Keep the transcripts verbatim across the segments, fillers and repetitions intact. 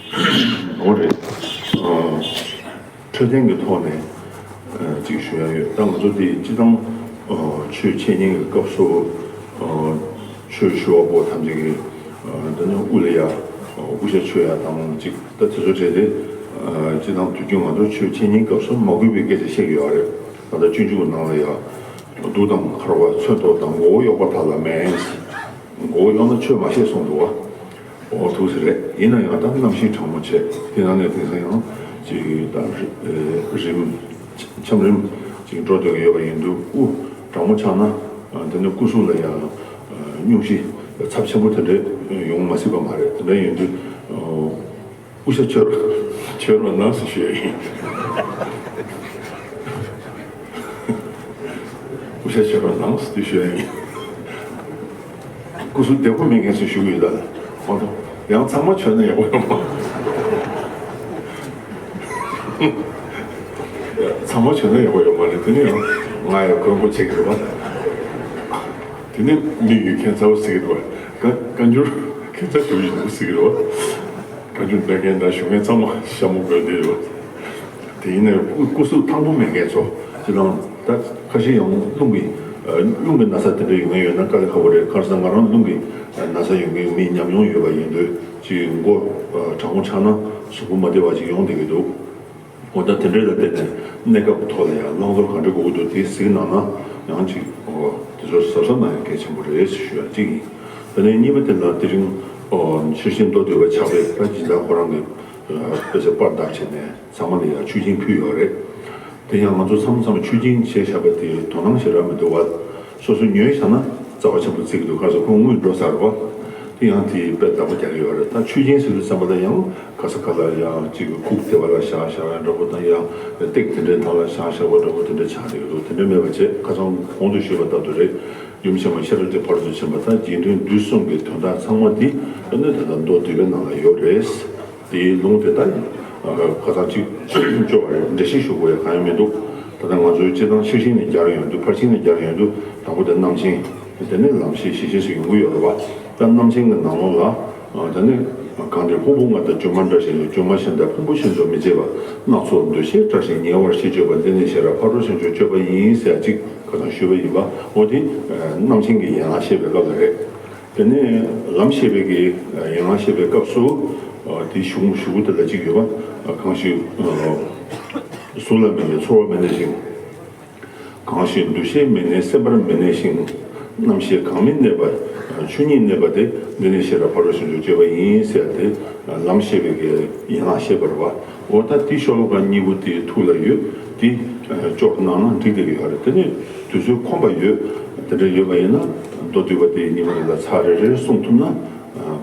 འོ་རེད། འཕྲོད་བསྟེན་གྱི་ཐོག་ནས་ཅིག་ཞུ་ཡ་ཡོད། ད་ང་ཚོ་དེ་སྤྱི་བཏང་ཆོས་འཆད་ཉན་གྱི་སྐབས་སུ་ཆོས་ཞུ་བ་པོ་ཐམས་ཅད་ཀྱིས་འདི་ནི་དབུ་ལ་ཡ་དབུ་ཞྭ་མཆོད་ཡ་དང་ཅིག་ད་དེ་ཚོ་བྱས་ཏེ། སྤྱི་བཏང་དུས་རྒྱུན་ང་ཚོ་ཆོས་འཆད་ཉན་སྐབས་སུ་མ་གུས་པའི་སྐད་ཆ་བཤད་ཀྱི་ཡོད་རེད། ད་ལྟ་སྤྱོད་འཇུག་ནང་ལ་ཡ། གདུགས་དང་འཁར་བ་མཚོན་ཐོགས་དང་། མགོ་བོ་གཡོགས་པ་དག་ལ་མེད། མགོ་བོ་གཡོགས་ན་ཆོས་མ་བཤད་གསུངས་འདུག་བ། འོ་ཐུགས་སུ་རེད། ཡིན་ན་ཡང་ད་གནམ་གཤིས་གྲང་མོ་བྱས། དེ་ནང་ནས་དེང་སང་ཡང་ཅིག་ད་རི་རིམ་འཆམ་རིམ་ཅིག་འགྲོ་སྡོད་ཀྱི་ཡོད་པ་ཡིན་དུས། དབུ་གྲང་མོ་ཆགས་ན་དེ་ནི་སྐུ་གཟུགས་ལ་ཡང་སྙུང་གཞི་ཚབས་ཆེན་པོ་དེ་འདྲ་ཡོང་མ་སྲིད་པ་མ་རེད། དེ་འདྲ་ཡིན་དུས། དབུ་ཞྭ་མཆོད་རོགས་མཆོད་རོགས་གནང་ཟེར་ཞུ་ཡ་ཡིན། དབུ་ཞྭ་མཆོད་རོགས་གནང་ཟེར་ཞུ་ཡ་ཡིན། སྐུ་གཟུགས་བདེ་པོ་མེད་མཁན་ཚོས་ཞུ་གི་ཡོད་ད། མ་གཏོགས་ཡང་ཚང་མ་མཆོད་ན་ཡག་པོ་ཡོད་མ། ཚང་མ་མཆོད་ན་ཡག་པོ་ཡོད་མ་རེད། དེ་ནི་ཡང་ང་ཡང་མགོན་པོ་བྱེད་ཀྱི་རེད་པ། དེ་ནི་མི་ཡུལ་ཁྱད་མཚར་པོ་ཟེར་གྱི་འདུག་བ། བཀའ་བཀའ་འགྱུར་ཁྱད་མཚར་ཞིག་ཡོད་ཟེར་གྱི་རེད་བ། བཀའ་འགྱུར་སྤེལ་མཁན་དང་ཞུ་མཁན་ཚང་མ་ཞྭ་མོ་གོན་བསྡད་ཡོད། དེ་ཡིན་ནའི་སྐུ་སྐུ་གཟུགས་ཐང་པོ་མེད་མཁན་ཚོ་ཅི་ལང་ད་ཁ་ཤས་ཡང་རླུང་གི་རླུང་གི་ན་ཚ་དེ་འདྲ་ཡོད་མཁན་ཡོད་ན་དཀའ་ལས་ཁག་པོ་རེད། གང་ཟེར་ན་ང་རང་རླུང་གི་ན་ཚ་ཡོད་མཁན་མི་ཉམས་མྱོང་ཡོད་པ་ཡིན་དུས། ཅིག་མགོ་གྲང་མོ་ཆགས་ན་གཟུགས་པོ་མ་བདེ་བ་ཅིག་ཡོང་བསྡད་ཀྱི་འདུག་འོ་ད་དེ་འདྲ་ལ་བརྟེན་ནས་གནས་སྐབས་ཐོག་ལ་ཡང་བླང་དོར་ག་འདྲ་དགོས་ཀྱི་འདུག་དེ་གཟིགས་གནང་ན་ཡང་ཅིག་འོ་དེ་ཚོ་གཟབ་གཟབ་གནང་ཡ་གལ་ཆེན་པོ་རེད་ཞུ་ཡ་གཅིག་ཡིན། དེ་ནས་གཉིས་པ་དེ་ལ་དེ་རིང་འོ་ཤེར་ཕྱིན་མདོ་སྡུད་པ་ཕྱག་དཔེ་ད་སྦྱིན་བདག་ཁོ་རང་གི་དཔེ་ཆ་པར་བཏབ་བྱས་ནས་ཚང་མ་ལ་ཡང་ཆོས་སྦྱིན་ཕུལ་ཡོད་རེད། དེ་ཡང་ང་ཚོ་མཚམས་མཚམས་ཆོས་སྦྱིན་བྱས་བཞག་པ་དེ་དོ་སྣང་ཞེ་དྲག་མི་འདུག་བ། སོ་སོ་ཉོས་བཞག་ན་རྩ་བ་ཆེན་པོ་བརྩི་གི་འདུག་ག་ཚོད་ཁོང་དངུལ་འགྲོ་ཚར་བ། དེ་ཡང་དེའི་དཔེ་བདག་པོ་རྒྱག་གི་ཡོད་རེད། ད་ཆོས་སྦྱིན་ཟེར་དུས་ཙམ་པ་ལ་ཡང་ག་ས་ག་ལ་ཡང་ཅིག་ཁུག་དེ་བ་ལ་བཞག་བཞག་པ་འདྲ་པོ་དང་། ཡང་སྟེགས་དེ་འདྲའི་ནང་ལ་བཞག་བཞག་པ་འདྲ་པོ་དེ་འདྲ་ཆགས་བསྡད་ཀྱི་འདུག་དེ་འདྲ་མེད་པ་བྱས། ཁ་སང་གོང་དུ་ཞུས་པ་ལྟར་དུ་རེད། ཡུམ་ཆེན་མོ་ཤེས་རབ་ཀྱི་ཕ་རོལ་ཏུ་ཕྱིན་པ་དང་རྗེས་དྲན་བསྡུས་གསུམ་གྱི་དོན་དག་ཚང་མ་འདི་ཨ་ནི་ད་ལྟ་མདོ་སྡུད་པའི་ནང་ལ་ཡོད་རེད། དེའི་ལུང་དེ་ལྟར་ཁ་སང་གཅིག་སྐྱོར་བ་རེད། འགྲེལ་བཤད་ཞུ་དགོས་ཡ་གང་ཡང་མི་འདུག་ད་ལྟ་ང་ཚོའི་སྤྱིར་བཏང་ཤེར་ཕྱིན་ནས་སྦྱར་ཡོང་དུས། ཕར་ཕྱིན་ནས་སྦྱར་ཡོང་དུས་དང་པོ་དེ་རྣམ་མཁྱེན། དེ་ནས་ལམ་ཤེས་ཞེས་བྱ་ཞིག་ཡོང་གི་ཡོད་རེད་བ། ད་རྣམ་མཁྱེན་གྱི་ནང་ལོགས་ལ་དེ་ནས་གང་དེ་ཕུང་པོ་ལྔ་དང་སྒྱུ་མ་འདྲ་ཞིང་། སྒྱུ་མ་གཞན་དང་ཕུང་པོ་གཞན་དུ་མི་བྱེད་པ། སྣ་ཚོགས་འདུ་ཤེས་བྲལ་ཞིང་ཉེ་བར་ཞི་སྤྱོད་པ། འདི་ནི་ཤེས་རབ་ཕ་རོལ་ཕྱིན་མཆོག་སྤྱོད་པ་ཡིན་ཟེར་ཡ་གཅིག་ཁ་སང་ཞུས་པ་ཡིན་པ། འོ་དེ་རྣམ་མཁྱེན་གྱི་ཡན་ལག་བཤད་པའི་སྐབས་ལ་རེད། དེ་ནས་ལམ་བཤད་པའི་གི་ཡན་ལག་བཤད་པའི་སྐབས་སུ་དེའི་གཞུང་གཞུག་གུ་དེ་ལ་གཅིག་ཡོད་པ། གང་ཞིག་གཟུགས་ལ་མི་གནས་ཚོར་བ་མི་གནས་ཤིང་། གང་ཞིག་འདུ་ཤེས་མི་གནས་སེམས་པར་མི་གནས་ཤིང་། རྣམ་ཤེས་གང་མི་གནས་པ་ཆོས་ཉིད་གནས་པ་དེ། འདི་ནི་ཤེས་རབ་ཕ་རོལ་ཕྱིན་མཆོག་སྤྱོད་པ་ཡིན་ཟེར་ཏེ། ལམ་བཤད་པའི་གི་ཡན་ལག་བཤད་པ་རེད་བ། འོ་ད་དེ་ཤོ་ལོ་ཀ་གཉིས་པོ་དེ་ཐུགས་ལ་ཡོད། དེ་སྐྱོར་གནང་ན་འགྲིག་བསྡད་ཀྱི་ཡོད་རེད། དེ་ནི་དུས་ཚོད་ཁོམ་པ་ཡོད། དེ་འདྲ་ཡོད་པ་ཡིན་ན་མདོ་སྡུད་པ་དེ་ཉི་མ་རེ་ལ་ཚར་རེ་རེ་གསུང་ཐུབ་ན་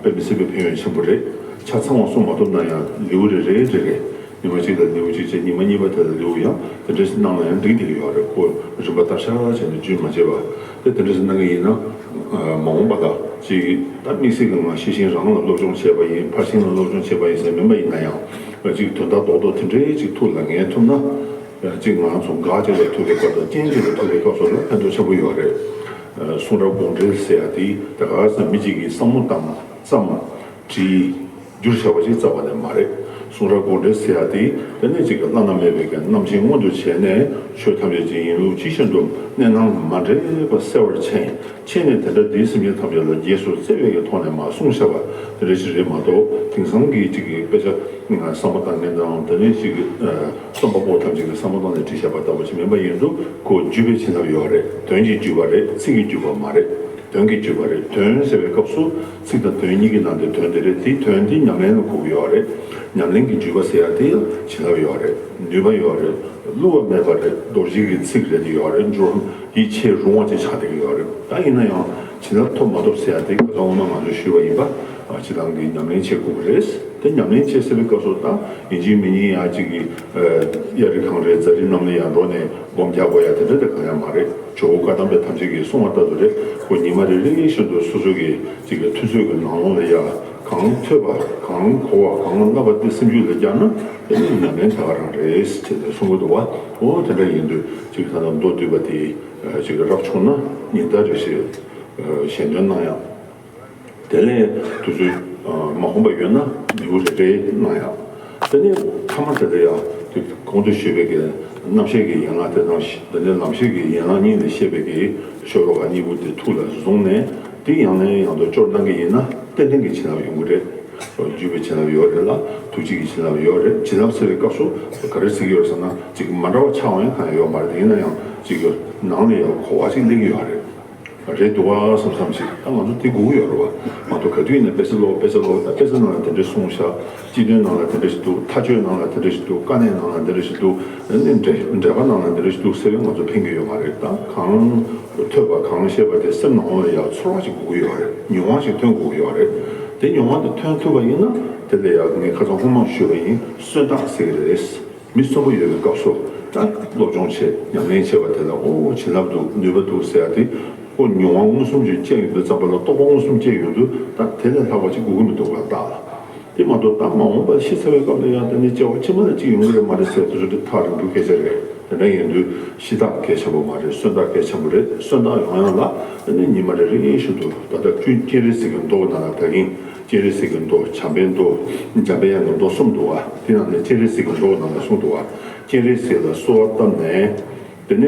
དཔེ་མི་སྲིད་པའི་ཕན་ཡོན་ཆེན་པོ་རེད། ཆ་ཚང་བ་གསུང་མ་ཐུབ་ན་ཡང་ལེའུ་རེ་རེ་རེ་རེ། ཉི་མ་གཅིག་ལ་ལེའུ་གཅིག་བྱས། ཉི་མ་གཉིས་པ་དེ་ལ་ལེའུ་ཡང་དེ་འདྲ་ཞིག་གནང་ན་ཡང་འགྲིག་བསྡད་ཀྱི་ཡོད་རེད། ཁོ་རིམ་པ་བསྟར་བཞག་བྱས་ནས་རྒྱུན་མ་ཆད་པ། དེ་དེ་འདྲ་ཞིག་གནང་གི་ཡིན་ན། མ་འོངས་པ་ལ་ཅིག་ད་དམིགས་བསལ་གྱི་ང་ཤེར་ཕྱིན་རང་ལ་སློབ་སྦྱོང་བྱས་པ་ཡིན། ཕར་ཕྱིན་ལ་སློབ་སྦྱོང་བྱས་པ་ཡིན་ཟེར་མིན་པ་ཡིན་ན་ཡང་། ཅིག་དོན་དག་རྡོག་རྡོག་དེ་འདྲའི་ཅིག་ཐུགས་ལ་ངེས་ཐུབ་ན། ཅིག་ང་ཚོ་འགག་ཅིག་ལ་ཐུག་པའི་སྐབས་དང་རྐྱེན་ཅིག་ལ་ཐུག་པའི་སྐབས་སུ་ལ་ཕན་ཐོགས་ཆེན་པོ་ཡོད་རེད། གསུང་རབ་དགོངས་འགྲེལ་ཟེར་ཡ་དེ་དེ་ག་ས་མི་གཅིག་གིས་བསམ་བློ་བཏང་བརྩམས། བྲིས། བསྒྱུར་བྱས་པ་ཞིག་རྩ་བ་ནས་མ་རེད། གསུང་རབ་དགོངས་འགྲེལ་ཟེར་ཡ་དེ་དེ་ནས་ཅིག་བླ་ན་མེད་པའི་གི་རྣམ་མཁྱེན་མངོན་དུ་བྱས་ནས་ཆོས་ཐམས་ཅད་ཀྱི་ཡིན་ལུགས་ཇི་བཞིན་དུ་གནས་སྣང་མ་འདྲེས་པ་གསལ་བར་མཁྱེན། མཁྱེན་ནས་དེ་འདྲ་དེའི་སེམས་ཅན་ཐམས་ཅད་ལ་རྗེས་སུ་བརྩེ་བའི་གི་ཐོག་ནས་མ་གསུངས་བཞག་པ་དེ་འདྲ་ཞིག་རེད་མ་གཏོགས། དེང་སང་གི་ཅིག་གི་དཔེ་ཆ་བསམ་བློ་བཏང་མཁན་དང་། དེ་ནས་ཅིག་གི་རྩོམ་པ་པོ་ཐམས་ཅད་ཀྱིས་བསམ་བློ་བཏང་ནས་བྲིས་བཞག་པ་ལྟ་བུ་ཞིག་མིན་པ་ཡིན་དུས། ཁོ་བརྒྱུད་པའི་བྱིན་རླབས་ཡོད་རེད། དོན་གྱི་བརྒྱུད་པ་རེད། ཚིག་གི་བརྒྱུད་པ་མ་རེད། དོན་གྱི་བརྒྱུད་པ་རེད། དོན་ཟེར་བའི་སྐབས་སུ་ཚིག་དང་དོན་གཉིས་ཀྱི་ནང་དེ་དོན་དེ་རེད། དེའི་དོན་དེ་ཉམས་ལེན་ལ་གོ་གི་ཡོད་རེད། ཉམས་ལེན་གྱི་བརྒྱུད་པ་ཟེར་ཡ་དེ་ཡང་བྱིན་རླབས་ཡོད་རེད། ནུས་པ་ཡོད་རེད། བསླུ་བ་མེད་པ་རེད། རྡོ་རྗེ་གི་ཚིག་རེད་དེ་ཡོད་རེད། འགྱུར་ཡིད་ཆེས་རུང་བ་ཅིག་ཆགས་བསྡད་ཀྱི་ཡོད་རེད། ད་ཡིན་ན་ཡང་བྱིན་རླབས་ཐོབ་མ་ཐོབ་ཟེར་ཡ་དེ་ཁ་སང་འོ་ན་ང་ཚོས་ཞུས་པ་ཡིན་པ། སྤྱིར་བཏང་གི་ཉམས་ལེན་བྱེད་དགོས་ཀྱི་རེད། དེ་ཉམས་ལེན་བྱེད་ཟེར་བའི་སྐབས་སུ་ད་ཡིན་གཅིག་མིན་གཉིས་ཡང་ཅིག་གི་གཡའ་རི་གངས་རི་རྫ་རི་རྣམས་ལ་ཡང་འགྲོ་ནས་སྒོམ་རྒྱག་དགོས་ཡ་དེ་འདྲ་དེ་གང་ཡང་མ་རེད། ཇོ་བོ་བཀའ་གདམས་པའི་ཐམས་ཅད་ཀྱིས་གསུངས་པ་ལྟར་དུ་རེད། ཁོ་ཉི་མ་རེ་རེ་བཞིན་དུ་སོ་སོ་གི་ཅིག་གི་ཐུབ་ཚོད་ཀྱི་ནང་ལོགས་ལ་ཡ་གང་ཐོས་པ་གང་གོ་བ་གང་བསླབ་པ་དེ་སེམས་རྒྱུད་ལ་བསྐྱར་ན་དེ་ནི་ཉམས་ལེན་ད་ག་རང་རེད་ཅེས་ནས་གསུང་གི་འདུག་བ། འོ་དེ་འདྲ་ཡིན་དུས་ཅིག་ད་ལྟ་མདོ་སྡུད་པ་དེ་ཅིག་རབ་བྱུང་ན་ཉིན་ལྟར་རེ་བཞིན་ཞལ་འདོན་གནང་ཡང་། དེ་ལས་དུས་ཚོད་ མ་ཁོམ་པ་ཡོད་ན་ལེའུ་རེ་རེ་གནང་ཡག་དེ་ནས་ཐ་མ་དེ་ལ་ཡང་དེ་གོང་དུ་ཞུས་པའི་གི་རྣམ་བཤད་ཀྱི་ཡན་ལག་དེ་དང་། དེ་ནས་ལམ་བཤད་ཀྱི་ཡན་ལག་གཉིས་ལས་བཤད་པའི་གི་ཤོ་ལོ་ཀ་གཉིས་པོ་དེ་ཐུགས་ལ་བཟུང་ནས། དེ་ཡང་ནས་ཡང་དུ་སྐྱོར་གནང་གི་ཡིན་ན་ཏན་ཏན་གྱི་བྱིན་རླབས་ཡོང་གི་རེད། བརྒྱུད་པའི་བྱིན་རླབས་ཡོད་རེད་ལ། ཐུགས་རྗེ་གི་བྱིན་རླབས་ཡོད་རེད། བྱིན་རླབས་ཟེར་བའི་སྐབས་སུ་ག་རེ་ཟེར་གྱི་ཡོད་ཟེར་ན། ཅིག་མ་འདྲ་བ་ཆགས་པ་ཡང་གང་ཡང་ཡོད་མ་རེད། ཡིན་ན་ཡང་ཅིག་ནང་ལ་ཡང་གོ་བ་ཅིག་སླེབས་ཀྱི་ཡོད་རེད། རེད་འདུག་བ་བསམ་བསམ་ཞིག་ད་ང་ཚོ་དེ་དགོས་ཀྱི་ཡོད་རེད་བ། མ་གཏོགས་ག་དུས་ཡིན་ན་དཔེ་ཆ་ཀློག་དཔེ་ཆ་ཀློག་ད་དཔེ་ཆ་ནང་ལ་དེ་འདྲ་གསུངས་ཤག་སྤྱི་དོན་ནང་ལ་དེ་འདྲ་ཞིག་འདུག་ཐག་གཅོད་ནང་ལ་དེ་འདྲ་ཞིག་འདུག་དཀའ་གནད་ནང་ལ་དེ་འདྲ་ཞིག་འདུག་ཨ་ནི་འགྲེལ་འགྲེལ་པ་ནང་ལ་དེ་འདྲ་ཞིག་འདུག་ཟེར་བས་ང་ཚོ་ཕན་གྱི་ཡོད་མ་རེད། ད་གང་ཐོས་པ་གང་བཤད་པ་དེ་སེམས་ནང་ལ་ཡང་ཚོར་བ་ཞིག་དགོས་ཀྱི་ཡོད་རེད། མྱོང་བ་ཞིག་ཐོན་དགོས་ཀྱི་ཡོད་རེད། དེ་མྱོང་བ་དེ་ཐོན་ཐུབ་པ་ཡིན་ན་དེ་ལ་ཡང་ངས་ཁ་སང་སྔོན་མ་ཞུས་པ་ཡིན། སུན་དག་ཟེར་གྱི་རེད། མི་གསོན་པོ་ཡོད་པའི་སྐབས་སུ་ད་སློབ་སྦྱོང་བྱེད། ཉམས་ལེན་བྱེད་པ་དེ་ལ་ཨོ་བྱིན་རླབས་འདུག་ནུས་པ་འདུག་ཟེར་ཡ་དེ། ཁོ་མྱོང་བ་མངོན་སུམ་ཅིག་སྐྱེ་ཡོང་དུས་ཙམ་པ་ལ་རྟོགས་པ་མངོན་སུམ་སྐྱེ་ཡོང་དུས་ད་དེ་ལས་ལྷག་པ་ཅིག་དགོས་ཀྱི་མི་འདུག་བ། རྟགས་ལ། དེ་མ་གཏོགས་ད་མ་འོངས་པར་ཤི་ཚར་བའི་སྐབས་ལ་ཡང་དེ་ནི་སྐྱེ་བ་ཕྱི་མ་ལ་ཅིག་ཡོང་གི་རེད་མ་རེད་ཟེར་དེ་ཚོ་དེ་ཐག་རིང་པོའི་སྐད་ཆ་རེད། དེ་འདྲ་ཡིན་དུས་ཤི་རྟགས་གལ་ཆེན་པོ་མ་རེད། གསོན་རྟགས་གལ་ཆེན་པོ་རེད། གསོན་རྟགས་ཡོང་ཡང་ལ་དེ་ནི་ཉི་མ་རེ་རེ་བཞིན་དུ་ད་ལྟ་ཀུན་སྤྱན་རས་གཟིགས་ཀྱི་མདོ་ནང་ལ་ད་གིན། སྤྱན་རས་གཟིགས་ཀྱི་མདོ། བྱམས་པའི་མདོ། འཇམ་པའི་དབྱངས་ཀྱི་མདོ་གསུམ་འདུག་བ། དེ་ནང་ནས་སྤྱན་རས་གཟིགས་ཀྱི་མདོ་ནང་ལ་གསུངས་འདུག་བ། སྤྱན་རས་གཟིགས་ལ་གསོལ་བ་བཏབ་ནས། དེ་ནས་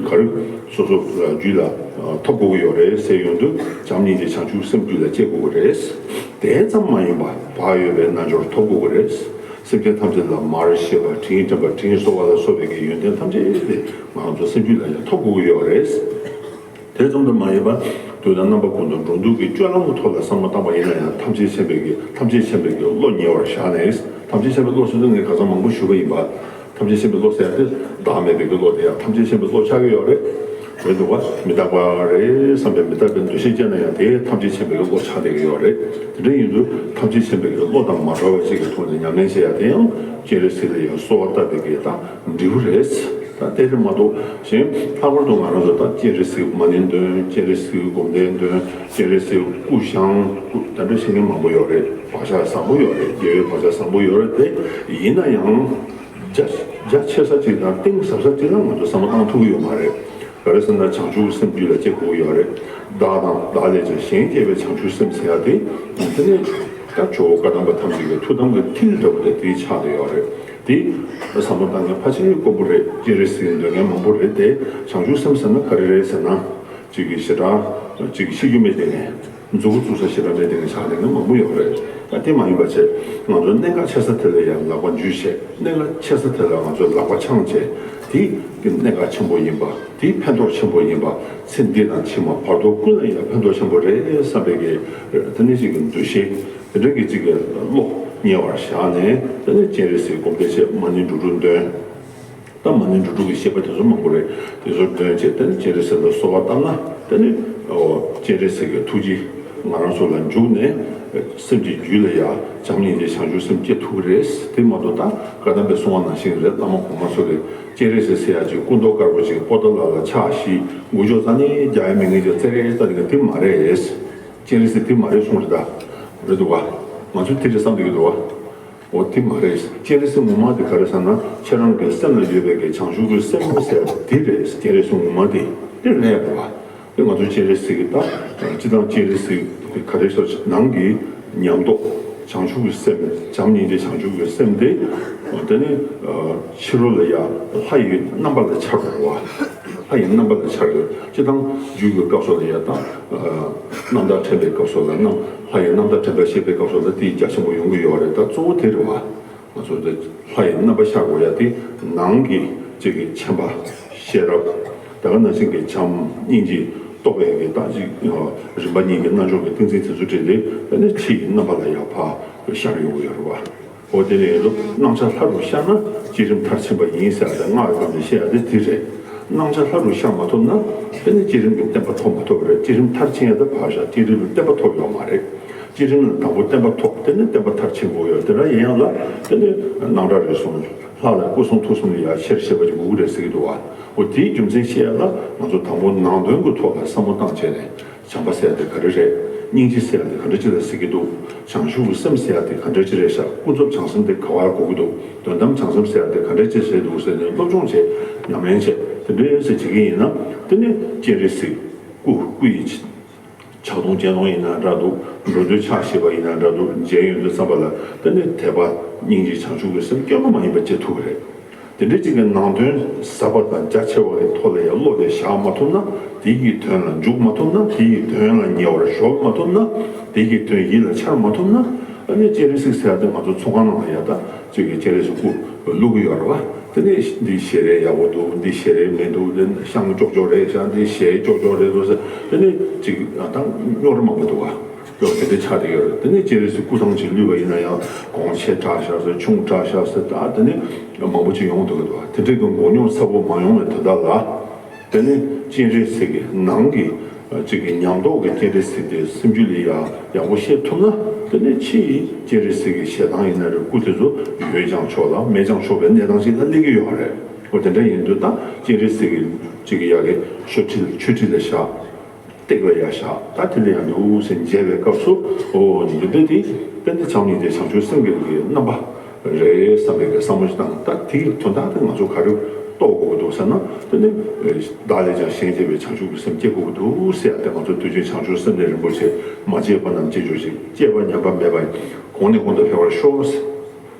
ག་རེ་སོ་སོ་རྒྱུད་ལ་ཐོབ་དགོས་ཀྱི་ཡོད་རེད་ཟེར་ཡོང་དུས་བྱམས་སྙིང་རྗེ་བྱང་ཆུབ་སེམས་རྒྱུད་ལ་སྐྱེ་དགོས་ཀྱི་རེད། དེ་ཙམ་མ་ཡིན་པར་བག་ཡོད་པའི་རྣལ་འབྱོར་ཐོབ་དགོས་ཀྱི་རེད། སེམས་ཅན་ཐམས་ཅད་ལ་མར་ཤེས་པ་དྲིན་དྲན་པ་དྲིན་གཟོ་བ་ལ་སོགས་པའི་གི་ཡོན་ཏན་ཐམས་ཅད་དེ་ང་ཚོ་སེམས་རྒྱུད་ལ་ཡང་ཐོབ་དགོས་ཀྱི་ཡོད་རེད། དེ་ཙམ་དུ་མ་ཡིན་པར་དུས་དང་རྣམ་པ་ཀུན་ཏུ་འགྲོ་འདུག་གི་སྤྱོད་ལམ་གྱི་ཐོག་ལ་བསམ་བློ་བཏང་བ་ཡིན་ན་ཡང་ཐམས་ཅད་མཁྱེན་པའི་གི་ཐམས་ཅད་མཁྱེན་པའི་གི་བློ་ཉེ་བར་བཞག་ནས། ཐམས་ཅད་མཁྱེན་པའི་བློ་ཟེར་དུས་ངས་ཁ་སང་མང་པོ་ཞུས་པ་ཡིན་པ། ཐམས་ཅད་མཁྱེན་པའི་བློ་ཟེར་ཡ་དེ་བདག་མེད་པའི་གི་བློ་དེ་ཡང་ཐམས་ཅད་མཁྱེན་པའི་བློ་ཆགས་ཀྱི་ཡོད་རེད། མི་འདུག་བ། མི་རྟག་པ་རེད་བསམ་པའི་མི་རྟག་པའི་འདུ་ཤེས་སྐྱེས་ན་ཡང་དེ་ཐམས་ཅད་མཁྱེན་པའི་གི་བློ་ཆགས་བསྡད་ཀྱི་ཡོད་རེད། དེ་འདྲ་ཡིན་དུས་ཐམས་ཅད་མཁྱེན་པའི་གི་བློ་དང་མ་བྲལ་བ་ཅིག་གི་ཐོག་ནས་ཉམས་ལེན་བྱེད་ཡ་དེ་ཡང་སྤྱན་རས་གཟིགས་ལ་ཡང་གསོལ་བ་བཏབ་པའི་གི་ད། འབྲས་བུ་རེད། ད་དེ་རེད་མ་གཏོགས་གཞན་ལྷག་པར་དུ་ང་རང་ཚོ་ད་སྤྱན་རས་གཟིགས་མ་ཎི་འདོན། སྤྱན་རས་གཟིགས་སྒོམ་བཟླས་འདོན། སྤྱན་རས་གཟིགས་སྐུ་བཞེངས། སྐུ་ད་འདྲ་བཞེངས་མཁན་མང་པོ་ཡོད་རེད། བག་ཆགས་བཟང་པོ་ཡོད་རེད། དགེ་བའི་བག་ཆགས་བཟང་པོ་ཡོད་རེད། དེ་ཡིན་ན་ཡང་རྒྱ་རྒྱ་ཆེ་ས་ཅིག་དང་གཏིང་ཟབ་ས་ཅིག་ལ་ང་ཚོ་བསམ་བློ་བཏང་ཐུབ་ཀྱི་ཡོད་མ་རེད། ག་རེ་ཟེར་ན་བྱང་ཆུབ་སེམས་རྒྱུད་ལ་སྐྱེ་དགོས་ཀྱི་ཡོད་རེད། བདག་དང་བདག་ལས་ཀྱང་གཞན་གཅེས་པའི་བྱང་ཆུབ་སེམས་ཟེར་ཡ་དེ་དེ་ནི་ད་ཇོ་བོ་བཀའ་གདམས་པ་ཐམས་ཅད་ཀྱི་ཐུགས་དམ་གྱི་མཐིལ་འདྲ་པོ་དེ་དེའི་ཆ་དེ་ཡོད་རེད། དེ་བསམ་བློ་བཏང་མཁན་ཕལ་ཆེར་དཀོན་པོ་རེད། སྤྱན་རས་གཟིགས་འདོན་མཁན་མང་པོ་རེད་དེ། བྱང་ཆུབ་སེམས་ཟེར་ན་ག་རེ་རེད་ཟེར་ན། གཅིག་གིས་ཞེ་དྲག་གཅིག་གིས་ཤི་རྒྱུ་མེད་དེ་ནས་མཛུ་གུ་བཙུགས་ས་ཞེ་དྲག་མེད་དེ་ནས་ཆགས་བསྡད་མཁན་མང་པོ་ཡོད་རེད། ད་དེ་མ་ཡིན་པ་བྱས་ང་ཚོ་གནད་འགག་ཆེ་ས་དེ་ལ་ཡང་ལག་པ་འཇུ་བྱས། གནད་འགག་ཆེ་ས་དེ་ལ་ང་ཚོ་ལག་པ་འཆང་བྱས། དེ་གི་གནད་འགག་ཆེན་པོ་ཡིན་པ། དེ་ཕན་ཐོགས་ཆེན་པོ་ཡིན་པ། ཚེ་འདི་དང་ཕྱི་མ་བར་དོ་ཀུན་ལ་ཡང་ཕན་ཐོགས་ཆེན་པོ་རེད་བསམ་པའི་གི་དེ་ནས་ཅིག་གི་འདུ་ཤེས། དེ་འདྲ་གི་ཅིག་གི་བློ་ཉེ་བར་བཞག་ནས། དེ་ནས་སྤྱན་རས་གཟིགས་སྒོམ་བཟླས་བྱས། མ་ཎི་འགྲོ་དྲུག་འདོན། ད་མ་ཎི་འགྲོ་དྲུག་གི་བཤད་པ་དེ་ཚོ་མང་པོ་རེད། དེ་ཚོ་འདོན་བྱས་དེ་ནས་སྤྱན་རས་གཟིགས་ལ་གསོལ་བ་བཏབ་ན། དེ་ནས་ཨོ་སྤྱན་རས་གཟིགས་ཀྱི་ཐུགས་རྗེ་ང་རང་ཚོ་ལ་འཇུག་ནས་སེམས་ཀྱི་རྒྱུད་ལ་ཡང་བྱམས་སྙིང་རྗེ་བྱང་ཆུབ་སེམས་སྐྱེ་ཐུབ་ཀྱི་རེད། དེ་མ་གཏོགས་ད་བཀའ་གདམས་པས་གསུངས་པ་ནང་བཞིན་རེད། བླ་མ་གོང་མ་ཚོ་གིས་སྤྱན་རས་གཟིགས་ཟེར་ཡག་ཅིག་སྐུ་མདོག་དཀར་པོ་ཅིག་པོ་ཏ་ལ་ལ་ཕྱག་བཞི་མགུལ་ཅོག་རྩ་ནས་རྒྱག་ཡ་མེད་མཁན་ཅིག་རྩེ་རེ་རྩ་ནས་དེ་མ་རེད། སྤྱན་རས་གཟིགས་དེ་མ་རེད་གསུངས་རེད་ད། རེད་འདུག་བ། ང་ཚོས་དེ་རེད་བསམ་བསྡད་ཀྱི་འདུག་བ། འོ་དེ་མ་རེད། སྤྱན་རས་གཟིགས་ངོ་མ་དེ་ག་རེ་ཟེར་ན་ཁྱེད་རང་གི་སེམས་ལ་ཡོད་པའི་གི་བྱང་ཆུབ་ཀྱི་སེམས་ཟེར་བ་དེ་རེད། སྤྱན་རས་གཟིགས་ངོ་མ་དེ་དེ་རེད་བ། དེ་ང་ཚོ་སྤྱན་རས་གཟིགས་ཀྱི་ད་སྤྱི་དང་སྤྱན་རས་གཟིགས་ཀྱི་ག་རེ་ཟེར་ནང་གི་ཉམས་རྟོགས་བྱང་ཆུབ་ཀྱི་སེམས། བྱམས་སྙིང་རྗེ་བྱང་ཆུབ་ཀྱི་སེམས་དེ་དེ་ནི་ཕྱི་རོལ་ལ་ཡ་ལྷ་ཡི་རྣམ་པ་ལ་འཆར་བ། ལྷ་ཡི་རྣམ་པ་ལ་འཆར་ཡོད། སྤྱིར་བཏང་རྒྱུད་ཀྱི་སྐབས་སུ་ལ་ཡང་དང་། རྣམ་ཐར་འཕྲེང་བའི་སྐབས་སུ་ལ་རྣམ། ལྷ་ཡི་རྣམ་ཐར་འཕྲེང་བ་བཤད་པའི་སྐབས་སུ་ལ་དེ་རྒྱ་ཆེན་པོ་ཡོང་གི་ཡོད་རེད། ད་གཙོ་བོ་དེ་རེད་བ། ང་ཚོ་འདི་ལྷ་ཡི་རྣམ་པ་ཤར་དགོས་ཡ་དེ་ནང་གི་གཅིག་གི་མཁྱེན་པ་ཤེས་རབ། ད་ག་ནང་བཞིན་གྱི་བྱམས་སྙིང་རྗེ་རྟོགས་པའི་གི་ད་ཅིག་རིམ་པ་གཉིས་ཀྱི་རྣལ་འབྱོར་གྱི་ཏིང་འཛིན་དེ་ཚོ་འདྲེས་ཏེ་ཨ་ནི་ཕྱི་ཡི་རྣམ་པ་ལ་ཡང་ཕར་ཤར་ཡོང་གི་ཡོད་རེད་བ། འོ་དེ་ནས་ལོ་སྣང་ཆ་ལྷ་རུ་ཤར་ན་བསྐྱེད་རིམ་མཐར་ཕྱིན་པ་ཡིན་ཟེར་ཡ་དེ་སྔགས་ཀྱི་སྒོ་ནས་བཤད་ཡ་དེ་དེ་རེད། སྣང་ཆ་ལྷ་རུ་ཤར་མ་ཐུབ་ན་དེ་ནི་བསྐྱེད་རིམ་གྱི་བརྟན་པ་ཐོབ་མ་ཐུབ་པ་རེད། བསྐྱེད་རིམ་མཐར་ཕྱིན་ཡ་དེ་ཕར་བཞག་བསྐྱེད་རིམ་གྱི་བརྟན་པ་ཐོབ་ཡོད་མ་རེད། བསྐྱེད་རིམ་ལ་དང་པོ་བརྟན་པ་ཐོབ། དེ་ནི་བརྟན་པ་མཐར་ཕྱིན་དགོས་ཡོད། དེ་འདྲ་ཡིན་ཡང་ལ་དེ་ནི་སྣང་གྲགས་རིག་གསུམ་ལྷ་ལ་སྐུ་གསུང་ཐུགས་གསུམ་ལ་ཡ་ཆེར་བཤད་པ་ཅིག་དགོས་ཀྱི་རེད་ཟེར་གྱི་འདུག་བ། འོ་དེའི་རྒྱུ་མཚན་བཤད་ཡ་ལ་ང་ཚོ་དང་པོ་ནང་དོན་གྱི་ཐོག་ལ་བསམ་བློ་བཏང་བྱས་ནས། བྱམས་པ་ཟེར་ཡ་དེ་ག་རེ་རེད། སྙིང་རྗེ་ཟེར་ཡ་དེ་ག་འདྲ་ཅིག་ལ་ཟེར་གྱི་འདུག་བྱང་ཆུབ་ཀྱི་སེམས་ཟེར་ཡ་དེ་ག་འདྲ་ཅིག་རེད་ཤག་ཀུན་རྫོབ་བྱང་སེམས་དེ་ག་པར་གོ་གི་འདུག་དོན་དམ་བྱང་སེམས་ཟེར་ཡ་དེ་ག་འདྲ་ཅིག་ཟེར་འདུག་ཟེར་ནས་སློབ་སྦྱོང་བྱས། ཉམས་ལེན་བྱས། དེ་འདྲའི་ཟེར་བྱེད་ཀྱི་ཡིན་ན་དེ་ནི་སྤྱན་རས་གཟིགས་སྐུ། སྐུ་ཡི་ ཕྱག་སྟོང་སྤྱན་སྟོང་ཡིན་ན་འདྲ་འདུག་འགྲོ་དོན་ཕྱག་བཞེས་པ་ཡིན་ན་འདྲ་འདུག་མཇལ་ཡོང་དུས་ཙམ་པ་ལ་དེ་ནི་དད་པ་སྙིང་རྗེ་བྱང་ཆུབ་ཀྱི་སེམས་སྐྱོན་མ་མ་ཡིན་པ་སྐྱེ་ཐུབ་ཀྱི་རེད། དེ་འདྲའི་ཅིག་གི་ནང་དོན་ཟབ་པ་དང་རྒྱ་ཆེ་བ་གི་ཐོག་ལ་ཡང་བློ་དེ་བཞག་མ་ཐུབ་ན། དེ་གི་དོན་ལ་འཇུག་མ་ཐུབ་ན། དེ་གི་དོན་ལ་ཉེ་བར་གཞོལ་མ་ཐུབ་ན། དེ་གི་དོན་ཡིད་ལ་འཆར་མ་ཐུབ་ན། ཨ་ནི་སྤྱན་རས་གཟིགས་ཟེར་ཡ་དེ་ང་ཚོ་ཚོང་ཁང་ནང་ལ་ཡ་ད་ཅིག་གི་སྤྱན་རས་གཟིགས་སྐུ་བླུག་གི་ཡོད་རེད་བ། དེ་ནས་འདི་ཞལ་རས་ཡག་པོ་འདུག་འདི་ཞལ་རས་མི་འདུག་དེ་ཤངས་ཀྱོག་ཀྱོག་རེད་ཤག་འདི་ཞལ་ཀྱོག་ཀྱོག་རེད་འདུག་ཟེར། དེ་ནས་ཅིག་ད་རྙོག་དྲ་མང་པོ་འདུག་བ། ཡོད་དེ་འདྲ་ཆགས་བསྡད་ཡོད་རེད། དེ་ནས་སྤྱན་རས་གཟིགས་སྐུ་ཐང་ཅིག་བླུགས་པ་ཡིན་ན་ཡང་གོང་ཆེ་དྲགས་ཤག་ཟེར། ཆུང་དྲགས་ཤག་ཟེར། ད་དེ་ནས་མང་པོ་ཅིག་ཡོང་འདུག་གི་འདུག་དེ་འདྲའི་གི་མགོ་རྙོག་ཚ་པོ་མ་ཡོང་བའི་དོན་དག་ལ། དེ་ནས་སྤྱན་རས་གཟིགས་ཀྱི་ནང་གི་ཅིག་གི་ཉམས་རྟོགས་ཀྱི་སྤྱན་རས་གཟིགས་དེ་སེམས་རྒྱུད་ལ་ཡང་ཡག་པོ་ཤེས་ཐུབ་ན། དེ་ནས་ཕྱིའི་སྤྱན་རས་གཟིགས་ཀྱི་ཞལ་ཐང་ཡིན་ན་རེད། སྐུ་དེ་ཚོ་ཡོད་ཀྱང་ཆོག་ལ་མེད་ཀྱང་ཆོག་པའི་གནས་སྟངས་ཤིག་ལ་སླེབས་ཀྱི་ཡོད་རེད། འོ་དེ་འདྲ་ཡིན་དུས་ད་སྤྱན་རས་གཟིགས་ཀྱི་ཅིག་གི་ཡ་གི་ཆོས་ཁྲི་ཆོས་ཁྲི་ལ་བཞག་སྟེགས་ལ་ཡ་བཞག་ད་དེ་ལ་ཡང་འདུག་ཟེར་མཇལ་བའི་སྐབས་སུ། འོ་འདི་འདྲ་དེ་དཔེ་འདི་བྱམས་སྙིང་རྗེ་བྱང་ཆུབ་སེམས་ཀྱི་རྣམ་པ་རེད་བསམ་པའི་གི་བསམ་བློ་ཞིག་བཏང་། ད་དེའི་དོན་དག་དེ་ང་ཚོ་ག་རེ་རྟོགས་དགོས་ཀྱི་འདུག་ཟེར་ན། དེ་ནི་བདག་ལས་ཀྱང་གཞན་གཅེས་པའི་བྱང་ཆུབ་ཀྱི་སེམས་སྐྱེ་དགོས་ཀྱི་འདུག་ཟེར་ཡ་དེ་ང་ཚོ་དུས་རྒྱུན་བྱང་ཆུབ་སེམས་དཔའ་རིན་པོ་ཆེ། མ་སྐྱེས་པ་རྣམས་སྐྱེ་གྱུར་ཅིག་སྐྱེས་པ་ཉམས་པ་མེད་པ་ཡིན། གོང་ནས་གོང་དུ་འཕེལ་བར་ཤོག་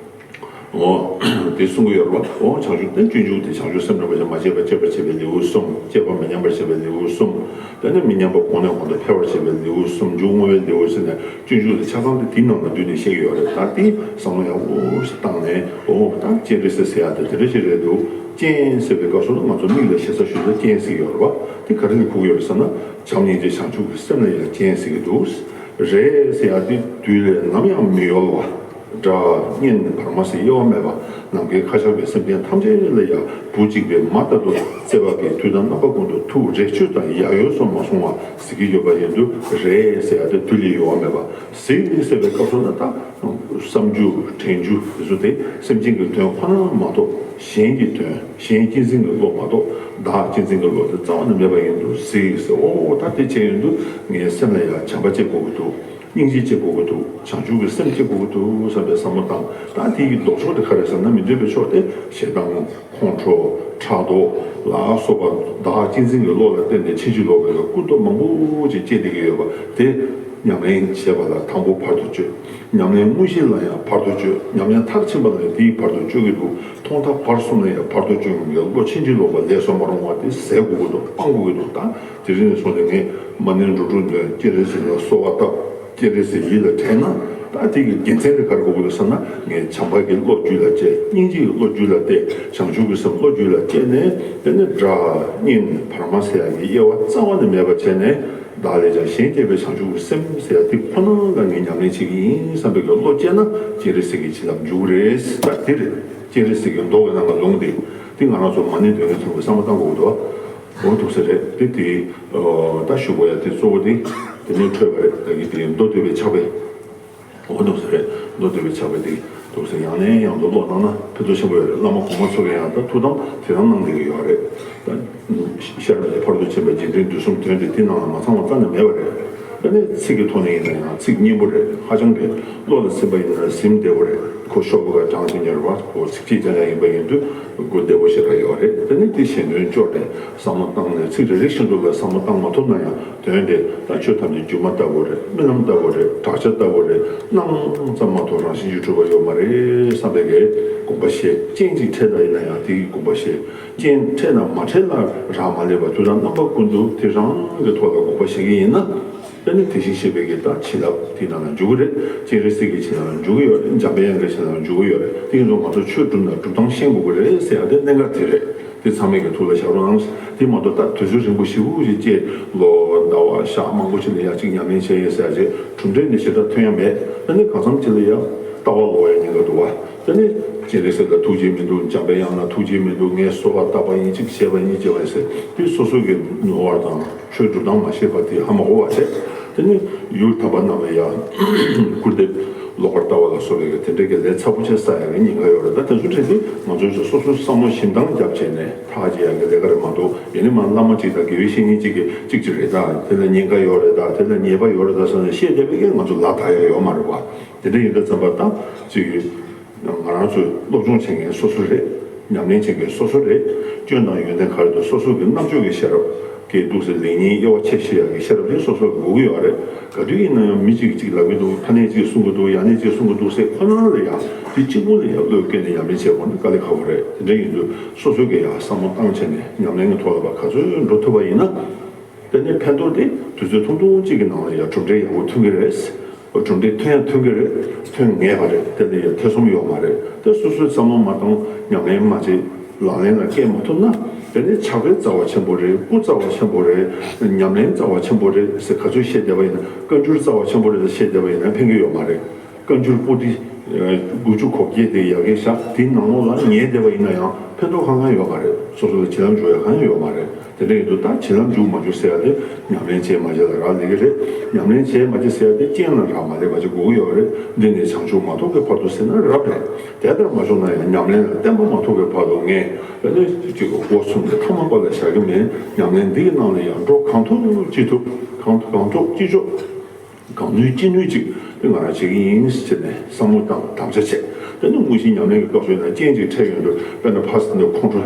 འོ། དེ་གསུང་གི་ཡོད་རེད་བ། འོ་བྱང་ཆུབ་དེ་སྤྱོད་འཇུག་དེ་བྱང་ཆུབ་སེམས་རིན་པོ་ཆེ། མ་སྐྱེས་པ་སྐྱེས་པར་བྱེད་པའི་ལེའུ་གསུམ། སྐྱེས་པ་མི་ཉམས་པར་བྱེད་པའི་ལེའུ་གསུམ། དེ་ནས་མི་ཉམས་པ་གོང་ནས་གོང་དུ་འཕེལ་བར་བྱེད་པའི་ལེའུ་གསུམ། མཇུག་བསྔོ་བའི་ལེའུ་ཟེར་ནས་སྤྱོད་འཇུག་དེ་ཆ་ཚང་དེ་དེའི་ནང་ལ་བསྡུས་ནས་བཤད་ཀྱི་ཡོད་རེད། ད་དེ་བསམ་བློ་ཡག་པོ་ཞིག་བཏང་ནས། འོ་ད་སྤྱན་རས་གཟིགས་ཟེར་ཡ་དེ་དེ་འདྲ་ཞིག་རེད་འདུག་སྤྱན་ཟེར་བའི་སྐབས་སུ་ང་ཚོ་མིག་ལ་ཞེ་ས་ཞུ་ས་སྤྱན་ཟེར་གྱི་ཡོད་རེད་བ། དེ་ག་རེ་ལ་གོ་གི་ཡོད་རེད་ཟེར་ན། བྱམས་སྙིང་རྗེ་བྱང་ཆུབ་ཀྱི་སེམས་ལ་ཡང་སྤྱན་ཟེར་གྱི་འདུག་རེད་ཟེར་ཡ་དེ་དུས་ལས་ནམ་ཡང་མི་ཡོལ་བ། སྒྲ་སྙན་བར་མ་ཟེར་དབྱེ་བ་མེད་པ། ནམ་མཁའི་མཁའ་ཁྱབ་པའི་སེམས་ཅན་ཐམས་ཅད་ལ་ཡང་བུ་གཅིག་པའི་མ་ལྟར་དུ་བརྩེ་བ་གིས་དུས་དང་རྣམ་པ་ཀུན་ཏུ་ཐུགས་རེག་གཅོད་དང་ཡ་ཡོ་སོགས་མ་སོང་བ་ཟེར་གྱི་ཡོད་པ་ཡིན་དུས། རེད་ཟེར་ཡ་དེ་དུས་ལས་ཡོལ་བ་མེད་པ། ཟེར་ཟེར་བའི་སྐབས་སུ་ན་ད་བསམ་རྒྱུ་དྲན་རྒྱུ་དེ་ཚོ་དེ་སེམས་ཅན་གྱི་དོན་ཁོ་ན་མ་གཏོགས། གཞན་གྱི་དོན། གཞན་གཅེས་འཛིན་གྱི་བློ་མ་གཏོགས་བདག་གཅེས་འཛིན་གྱི་བློ་དེ་རྩ་བ་ནས་མེད་པ་ཡིན་དུས་ཟེར་ཟེར། འོ་ད་དེ་བྱས་ཡོང་དུས་ངའི་སེམས་ལ་ཡང་བྱམས་པ་སྐྱེ་དགོས་ཀྱི་འདུག་སྙིང་རྗེ་སྐྱེ་དགོས་ཀྱི་འདུག་བྱང་ཆུབ་ཀྱི་སེམས་སྐྱེ་དགོས་ཀྱི་འདུག་བསམ་པའི་བསམ་བློ་བཏང་། ད་དེ་ཡི་ལྡོག་ཕྱོགས་དེ་ག་རེ་ཟེར་ན། མི་འདོད་པའི་ཕྱོགས་དེ་ཞེ་སྡང་། ཁོང་ཁྲོ། ཕྲག་དོག་ལ་སོགས་པ་བདག་གཅེས་འཛིན་གྱི་བློ་ལ་བརྟེན་ཏེ་ཕྱིན་ཅི་ལོག་པའི་ལ་ཀུན་རྟོག་མང་པོ་ཅིག་སྐྱེས་བསྡད་ཀྱི་ཡོད་པ་དེ། ཉམས་ལེན་བྱེད་པ་ལ་དང་པོ་བར་དུ་གཅོད། ཉམས་ལེན་དངོས་གཞི་ལ་ཡང་བར་དུ་གཅོད། ཉམས་ལེན་མཐར་ཕྱིན་པ་ལ་ཡང་དེའི་བར་དུ་གཅོད་ཀྱི་འདུག་མཐོང་ཐག་བར་གསུམ་ལ་ཡང་བར་དུ་གཅོད་ཀྱི་འདུག་བློ་ཕྱིན་ཅི་ལོག་པ་ལས་སུ་མ་རུང་བ་དེ་ཟད་དགོས་ཀྱི་འདུག་སྤང་དགོས་ཀྱི་འདུག་ད་དེ་རིང་ནས་བཟུང་སྟེ་ངས་མ་ཎི་འགྲོ་དྲུག་འདོན། སྤྱན་རས་གཟིགས་ལ་གསོལ་བ་བཏབ། སྤྱན་རས་གཟིགས་ཡིད་ལ་དྲན་ན། ད་དེ་གི་དགེ་མཚན་དེ་ག་རེ་དགོས་ཀྱི་འདུག་ཟེར་ན། ངས་བྱམས་པ་གི་བློ་རྒྱུད་ལ་སྐྱེ། སྙིང་རྗེ་གི་བློ་རྒྱུད་ལ་གཏད། བྱང་ཆུབ་ཀྱི་སེམས་བློ་རྒྱུད་ལ་སྐྱེས་ནས། དེ་ནས་སྒྲ་སྙན་བར་མ་ཟེར་ཡ་གི་དབྱེ་བ་རྩ་བ་ནས་མེད་པ་བྱས་ནས། བདག་ལས་ཀྱང་གཞན་གཅེས་པའི་བྱང་ཆུབ་ཀྱི་སེམས་ཟེར་ཡ་དེ་ཁོ་ན་ལ་ངས་ཉམས་ལེན་བྱེད་ཀྱི་ཡིན་བསམ་པའི་གི་བློ་སྐྱེས་ན། སྤྱན་རས་གཟིགས་ཀྱི་བྱིན་རླབས་འཇུག་གི་རེད། ད་དེ་རེད། སྤྱན་རས་གཟིགས་ཀྱི་མདོ་གི་ནང་ལ་ལུང་དེ། དེ་ང་རང་ཚོ་མ་ཎི་འདོན་གྱི་ཚང་མས་བསམ་བློ་བཏང་དགོས་ཀྱི་འདུག་འོ་འདུག་ས་རེད། དེ་དེ་ད་ཞུ་དགོས་ཡ་དེ་གཙོ་བོ་དེ་དེ་ནས་འཕྲོས་པ་རེད། ད་གི་དེ་མདོ་སྡུད་པའི་ཕྱག་དཔེ། འོ་འདུག་ས་རེད། མདོ་སྡུད་པའི་ཕྱག་དཔེ་དེ་འདུག་ས། ཡང་ནས་ཡང་དུ་ཀློག་གནང་ན་ཕན་ཐོགས་ཆེན་པོ་ཡོད་རེད། བླ་མ་གོང་མ་ཚོ་གིས་ཡང་ད་ཐུགས་དམ་དེ་རང་གནང་བསྡད་ཀྱི་ཡོད་རེད། ད་ཤེས་རབ་ཀྱི་ཕ་རོལ་ཏུ་ཕྱིན་པ་རྗེས་དྲན་བསྡུས་གསུམ་དོན་དེ་དེ་ནང་ལ་མ་ཚང་བ་རྩ་ནས་མེད་པ་རེད། ད་ནི་ཚིག་གི་ཐོག་ནས་ཡིན་ན་ཡང་ཚིག་སྙན་པོ་རེད། ཧ་ཅང་གི་བློ་ལ་ཟིན་པ་ཡིན་ན་ཟིན་བདེ་པོ་རེད། གོ་ཤོག་བུ་ག་གྲངས་ཀྱི་ཉར་བ་གོ་ཚིག་གཅིག་རྐྱང་རྐྱང་ཡིན་པ་ཡིན་དུས་གོ་བདེ་པོ་ཞེ་དྲག་ཡོད་རེད། ད་ནི་དེ་གཞན་དོན་སྐྱོར་ནས་བསམ་བློ་བཏང་ནས། ཚིག་རེ་རེ་བཞིན་དུ་ལ་བསམ་བློ་བཏང་མ་ཐུབ་ན་ཡང་དོན་དེ་ད་ཆོས་ཐམས་ཅད་སྒྱུ་མ་ལྟ་བུ་རེད། རྨི་ལམ་ལྟ་བུ་རེད། བྲག་ཅ་ལྟ་བུ་རེད། སྣང་ཙམ་མ་གཏོགས་རང་བཞིན་གྱིས་གྲུབ་པ་ཡོད་མ་རེད་བསམ་པའི་གི་དགོངས་པ་བཞེས། སྤྱན་གཅིག་འཕྲད་པ་ཡིན་ན་ཡང་དེ་གི་དགོངས་པ་བཞེས། སྤྱན་འཕྲད་ན་མ་འཕྲད་ལ་རག་མ་ལས་པ། དུས་དང་རྣམ་པ་ཀུན་ཏུ་དེ་རང་གི་ཐོག་ལ་དགོངས་པ་བཞེས་ཀྱི་ཡིན་ན། དེ་ནི་དེ་བཞིན་གཤེགས་པའི་གི་ད་བྱིན་རླབས་དེའི་ནང་ལ་འཇུག་གི་རེད། སྤྱན་རས་གཟིགས་ཀྱི་བྱིན་རླབས་ལ་འཇུག་གི་ཡོད་རེད། འཇམ་པའི་དབྱངས་ཀྱི་བྱིན་རླབས་ལ་འཇུག་གི་ཡོད་རེད། དེ་ཡིན་ཙང་ང་ཚོ་ཆོས་སྒྲུབ་ན་སྒྲུབ་སྟངས་ཤེས་དགོས་ཀྱི་རེད་ཟེར་ཡ་དེ་གནད་འགག་དེ་རེད། དེ་ཚང་མས་ཀྱི་ཐུགས་ལ་བཞག་རོགས་གནང་། དེ་མ་གཏོགས་ད་དུས་ཚོད་རིང་པོ་ཞེ་པོ་ཞིག་བཅད། ལོ་ཟླ་བ་ཞག་མང་པོ་ཞིག་ལ་ཡ་གཅིག་ཉམས་ལེན་བྱས་ཡོད་ཟེར་ཡ་ཅིག་གྲུབ་འབྲས་ནི་ཞེ་དྲག་ཐོན་ཡ་མེད། ད་ནི་གང་འཚམ་ཅིག་ལ་ཡ་ལྟ་བ་ལོག་ཡ་ཉེན་ཁ་འདུག་བ། ད་ནི་སྤྱན་རས་གཟིགས་ལ་ཐུགས་རྗེ་མི་འདུག་འཇམ་པའི་དབྱངས་ལ་ཐུགས་རྗེ་མི་འདུག་ངས་གསོལ་བ་བཏབ་པ་ཡིན། གཅིག་བྱས་པ་ཡིན། བྱས་པ་ཡིན་ཟེར། དེ་སོ་སོ་གི་ནོར་བ་དང་ཆོས་སྒྲུབ་སྟངས་མ་ཤེས་པ་དེ་ཧ་མ་གོ་བ་བྱས། དེ་ནི་ཡུལ་དམ་པ་རྣམས་ལ་ཡང་སྐུར་འདེབས་ལོག་པར་ལྟ་བ་ལ་སོགས་པའི་གི་དེ་འདྲའི་གི་ལས་ཚ་པོ་ཆེ་བསགས་ཡག་གི་ཉེན་ཁ་ཡོད་རེད། ད་དེ་ཚོ་འཕྲད་དུས་ང་ཚོས་ཀྱང་སོ་སོའི་བསམ་བློ་ཞིབ་འདང་བརྒྱབ་བྱས་ནས་ཐག་བཅད་ཡག་གི་ལས་ཀ་རེད་མ་གཏོགས། ཡིན་ནའི་མ་བླ་མ་གཅིག་དང་དགེ་བའི་བཤེས་གཉེན་གཅིག་གིས་གཅིག་གཅིག་རེད་ད། དེ་ལ་ཉེན་ཁ་ཡོད་རེད་ད། དེ་ལ་ཉེས་པ་ཡོད་རེད་ད་ཟེར་ནས་བཤད་བསྡད་པའི་གི་ང་ཚོ་ལ་ད་ཡག་ཡོད་མ་རེད་བ། དེ་འདྲ་ཡིན་དུས་ཙམ་པ་ད་ཅིག་ང་རང་ཚོའི་སློབ་སྦྱོང་བྱེད་མཁན་སོ་སོ་རེད། ཉམས་ལེན་བྱེད་མཁན་སོ་སོ་རེད། སྐྱོན་དང་ཡོན་ཏན་ག་རེ་འདུག་སོ་སོ་གི་རྣམ་དཔྱོད་ཀྱི་ཤེས་རབ་ སྐད་འདུག་ཟེར་ལེགས་ཉེས་དབྱེ་བ་ཕྱེ་ཤེས་ཡག་གི་ཤེས་རབ་དེ་སོ་སོ་ལ་དགོས་ཀྱི་ཡོད་རེད། ག་དུས་ཡིན་ན་ཡང་མི་གཅིག་གིས་གཅིག་ལབ་ཀྱི་འདུག་ཕ་ནས་གཅིག་གསུང་གི་འདུག་ཡང་ནས་གཅིག་གསུང་གི་འདུག་ཟེར་ཁོ་ན་ལ་ཡང་དེ་གཅིག་པུ་ལ་ཡང་བློས་བཀལ་ནས་ཉམས་ལེན་བྱེད་དགོས་ན་དཀའ་ལས་ཁག་པོ་རེད། དེ་འདྲ་ཡིན་དུས་སོ་སོ་གིས་ཡང་བསམ་བློ་བཏང་བྱས་ནས་ཉམས་ལེན་གྱི་ཐོག་ལ་བ་ག་ཚོད་འགྲོ་ཐུབ་པ་ཡིན་ན། དེ་ནས་ཕན་ཐོགས་དེ་དུས་ཚོད་ཐུང་ཐུང་གཅིག་གི་ནང་ལ་ཡང་གྲུབ་འབྲས་ཡག་པོ་ཐོན་གྱི་རེད། གྲུབ་འབྲས་ཐོན་ཡང་ཐོན་གྱི་རེད། ཐོན་ངེས་པ་རེད། དེ་ལ་ཡང་ཐེ་ཚོམ་ཡོད་མ་རེད། དེ་སོ་སོས་བསམ་བློ་མ་བཏང་ཉམས་ལེན་མ་བྱེད། ལག་ལེན་ལ་བཀལ་མ་ཐུབ་ན། དེ་ནི་ཕྱག་དཔེ་རྩ་བ་ཆེན་པོ་རེད། སྐུ་རྩ་བ་ཆེན་པོ་རེད། ཉམས་ལེན་རྩ་བ་ཆེན་པོ་རེད་ཟེར་ག་ཚོད་བཤད་བསྡད་པ་ཡིན་ན། བཀའ་འགྱུར་རྩ་བ་ཆེན་པོ་རེད་ཟེར་བཤད་བསྡད་པ་ཡིན་ན་ཕན་གྱི་ཡོད་མ་རེད། བཀའ་འགྱུར་པོ་ཏི་དགུ་བཅུ་གོ་བརྒྱད་དེ་ཡ་གི་ཤག་དེའི་ནང་ལོགས་ལ་ཉལ་བསྡད་པ་ཡིན་ན་ཡང་ཕན་ཐོགས་གང་གང་ཡོད་མ་རེད། སོ་སོ་ལ་བྱིན་རླབས་འཇུག་ཡ་གང་ཡང་ཡོད་མ་རེད། དེ་འདྲ་ཡིན་དུས་ད་བྱིན་རླབས་འཇུག་མ་འཇུག་ཟེར་ཡ་དེ་ཉམས་ལེན་བྱས་མ་བྱས་ལ་རག་ལས་ཀྱི་རེད། ཉམས་ལེན་བྱས་མ་བྱས་ཟེར་ཡ་དེ་རྐྱེན་ལ་རག་མ་ལས་པ་ཅིག་དགོས་ཀྱི་ཡོད་རེད། འདི་ནས་བྱང་ཆུབ་མ་ཐོབ་པའི་བར་དུ་ཟེར་ན་རབ་རེད། དེ་ལྟར་མ་བྱུང་ན་ཡང་ཉམས་ལེན་ལ་བརྟན་པ་མ་ཐོབ་པའི་བར་དུ་ངས་ཨ་ནི་ཅིག་སྒོ་གསུམ་དེ་ཐ་མལ་པ་ལ་བཞག་གི་མེད། ཉམས་ལེན་འདི་གི་ནང་ལ་ཡང་འགྲོ་གང་ཐུབ་ཅི་ཐུབ། གང་ཐུབ་གང་ཐུབ་ཅི་ཆོག་གང་ནུས་ཅི་ནུས་ཅིག་དེ་ང་རང་བྱེད་ཀྱི་ཡིན་ཟེར་ནས་བསམ་བློ་བཏང་དམ་བཅའ་བྱས། དེ་ནི་དངོས་གཞིའི་ཉམས་ལེན་གྱི་སྐབས་སུ་ཡིན་ན་རྐྱེན་ཅིག་འཕྲད་ཡོང་དུས། དཔེར་ན་ཕར་ཚུར་ནས་ཁོང་ཁྲོ་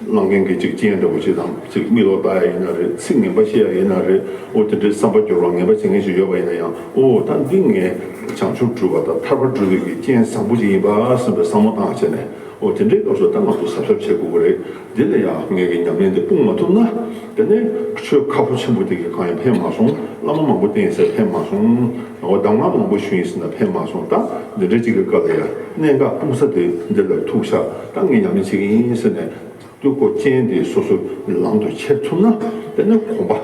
ལངས་མཁན་གྱི་ཅིག་རྐྱེན་འདྲ་པོ་ཅིག་དང་། ཅིག་མིག་ལོག་ལྟ་ཡ་ཡིན་ན་རེད། ཚིག་ངན་པ་བཤད་ཡ་ཡིན་ན་རེད། ཨོ་དེ་འདྲའི་བསམ་པ་སྐྱོ་རོགས་ངན་པ་བྱེད་མཁན་ཞིག་ཡོད་པ་ཡིན་ན་ཡང་། ཨོ་ད་འདི་ངས་བྱང་ཆུབ་སྒྲུབ་པ་དང་ཐར་པ་སྒྲུབ་པའི་གི་རྐྱེན་བཟང་པོ་ཅིག་ཡིན་པ་བསམ་པའི་བསམ་བློ་བཏང་བྱས་ནས། ཨོ་དེ་འདྲའི་སྐབས་སུ་ད་ང་ཚོ་གཟབ་གཟབ་བྱེད་དགོས་ཀྱི་རེད། འདི་ལ་ཡང་ངེད་ཀྱི་ཉམས་ལེན་འདི་སྤུངས་མ་ཐུབ་ན། དེ་ནས་ཆོས་ཁ་ཕོ་ཆེན་པོ་དེ་གིས་གང་ཡང་ཕན་མ་སོང་། བླ་མ་མང་པོ་བསྟེན་ཟེར་ཕན་མ་སོང་། འོ་གདམས་ངག་མང་པོ་ཞུས་ཡིན་ཟེར་ན་ཕན་མ་སོང་། ད་འདི་འདྲ་ཅིག་གི་སྐབས་ལ་ཡང་གནད་འགག་སྤུངས་ས་དེ་འདི་ལ་ཐུག་ཤག་ད་ངས་ཉམས་ལེན་བྱེད་ཀྱི་ཡིན་ཟེར་ནས་དུས་འཁོར་ཅན་དེ་སོ་སོ་ལམ་དུ་འཁྱེར་ཐུབ་ན། དེ་ནས་གོམ་པ།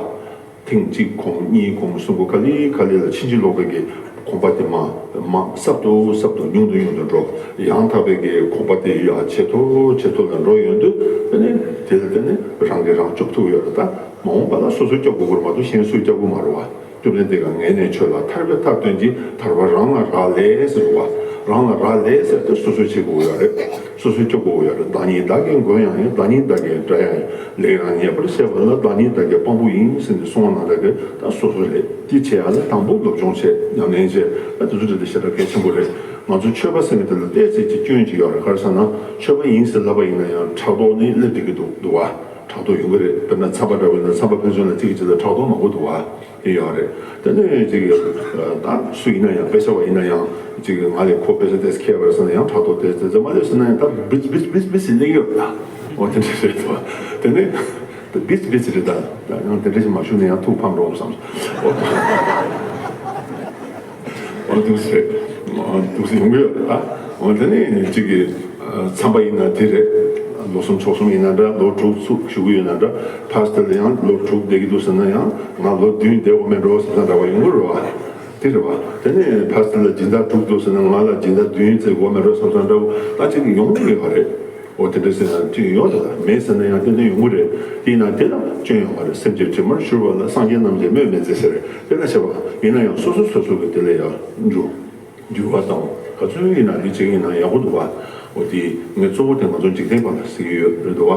ཐེངས་གཅིག་གོམ། གཉིས་གོམ། གསུམ་གོམ། ག་ལེ་ག་ལེ་ལ་ཕྱིན་ཅི་ལོག་པའི་གི་གོམ་པ་དེ་མར་མར་སྲབ་ཏུ་སྲབ་ཏུ་ཉུང་དུ་ཉུང་དུ་འགྲོ། ཡང་དག་པའི་གི་གོམ་པ་དེ་ཡར་ཇེ་མཐོ་ཇེ་མཐོ་ལ་འགྲོ་ཡོང་དུས། དེ་ནས་དེ་ལ་དེ་ནས་རང་གིས་རང་སྐྱོབ་ཐུབ་ཡོད་རེད། ད་མ་འོངས་པ་ལ་སོ་སོས་སྐྱོབ་དགོས་ཀྱི་རེད་མ་གཏོགས་གཞན་སུས་སྐྱོབ་ཀྱི་མ་རེད་བ། སྐྱོབ་ནས་དེ་ག་ངས་ནས་ཆོས་ལ་ཐར་པའི་མཐར་སྟོན་ཅིང་། ཐར་པ་རང་ལ་རག་ལས་ཟེར་བ། རང་ལ་རག་ལས་ཟེར་དེ་སོ་སོས་བྱེད་དགོས་ཡོད་རེད། སོ་སོས་སྐྱོབ་དགོས་ཡོད་རེད། བདག་ཉིད་བདག་གི་མགོན་ཡང་ཡིན། བདག་ཉིད་བདག་གི་དགྲ་ཡང་ཡིན། ལེགས་རང་ཉེས་པར་ཤེས་པ་ལ། བདག་ཉིད་བདག་གི་དཔང་པོ་ཡིན་ཟེར་ནས་གསུངས་པ་ནང་ལྟར་གྱི་ད་སོ་སོ་རེད། དེ་བྱེད་ཡ་ལ་དང་པོ་སློབ་སྦྱོང་བྱེད། ཉམས་ལེན་བྱེད། ད་དེ་ཚོ་རེད། དེ་ཞེ་དྲག་གལ་ཆེན་པོ་རེད། ང་ཚོ་ཆོས་པ་ཟེར་མཁན་དེ་ལ་ཏོག་ཙམ་གྱི་སྐྱོན་ཅིག་ཡོད་རེད། ག་རེ་ཟེར་ན་ཆོས་པ་ཡིན་ཟེར་ལབ་པ་ཡིན་ན་ཡང་ཕྲག་དོག་ནི་སླེབས་བསྡད་ཀྱི་འདུག་འདུག་བ། ཕྲག་དོག་ཡོང་གི་རེད། དཔེར་ན་ཚངས་པ་འདྲ་བོ་ན་ཚངས་པ་ཕན་ཚུན་ལ་གཅིག་གིས་གཅིག་ལ་ཕྲག་དོག་མང་པོ་འདུག་བ། དེ་ཡོད་རེད། དེ་ནས་ཅིག་ད་སུ་ཡིན་ན་ཡང་། དཔེ་ཆ་བ་ཡིན་ན་ཡང་། ཅིག་ང་ལས་ཁོ་དཔེ་ཆ་ཏོག་ཙམ་མཁས་པ་རེད་བསམ་ན་ཡང་ཕྲག་དོག་ཏོག་ཙམ། མ་རེད་བསམ་ན་ཡང་ད་བིས་བིས་བིས་བིས་ཟེར་གླེང་གི་ཡོད་པ། འོ་དེ་འདྲ་རེད་དོ། དེ་ནས་ད་བིས་བིས་རེད། ད་ཡང་དེ་འདྲ་ཞིག་མ་ཞུ་ན་ཡང་ཐུགས་ཕམ་འགྲོ་བསམ། འོ་འོ་འདུག་སེ་རེད། འོ་འདུག་སེ་ཡོང་གི་ཡོད་རེད། ཨ་འོ་དེ་ནས་ཅིག་གི་ཚངས་པ་ཡིན་ན་དེ་རེད། ལོ་གསུམ་ཕྱོགས་གསུམ་ཡིན་ན་འདྲ། ལོ་དྲུག་ཚུགས་བཞུགས་ཀྱི་ཡོད་ན་འདྲ། ཕར་དེ་ལ་ཡང་ལོ་དྲུག་བསྡད་ཀྱི་འདུག་ཟེར་ན་ཡང་ང་ལོ་བདུན་བསྡད་འོ་མེད་འགྲོ་བསམ་ས་འདྲ་བ་ཡོང་གི་རེད་བ། དེ་རེད་བ། དེ་ནས་ཕར་དེ་ལ་སྦྱིན་བདག་དྲུག་འདུག་ཟེར་ན་ང་ལ་སྦྱིན་བདག་བདུན་བཙལ་འོ་མེད་འགྲོ་བསམ་ས་འདྲ་བོ་ད་ཅིག་ཡོང་གི་ཡོད་རེད། འོ་དེ་འདྲ་ཟེར་ན་ཅིག་ཡོང་དེ་ལ་མེད་ཟེར་ན་ཡང་ཏན་ཏན་ཡོང་གི་རེད། དེ་ཡིན་ན་དེ་ལ་སྐྱོན་ཡོད་མ་རེད། སེམས་ཀྱི་དྲི་མར་བཞུར་བ་ལ། སངས་རྒྱས་རྣམས་ཀྱིས་སྨོས་མི་མཛད་ཟེར། དེ་ལ་བྱ་བ་ཡིན་ན་ཡང་སོ་སོ་སོ་སོ་གི་དེ་ལ་ཡང་འགྱུར། འགྱུར་བ་དང་ག་ཚོད་ཡིན་ན་འདི་བྱེད་ཀྱི་ཡིན་ན་ཡག་པོ་འདུག་བ། འོ་དེ་ངས་གཙོ་བོ་དེ་ང་ཚོ་འཇིག་རྟེན་པ་ལ་ཟེར་གྱི་ཡོད་རེད་འདུག་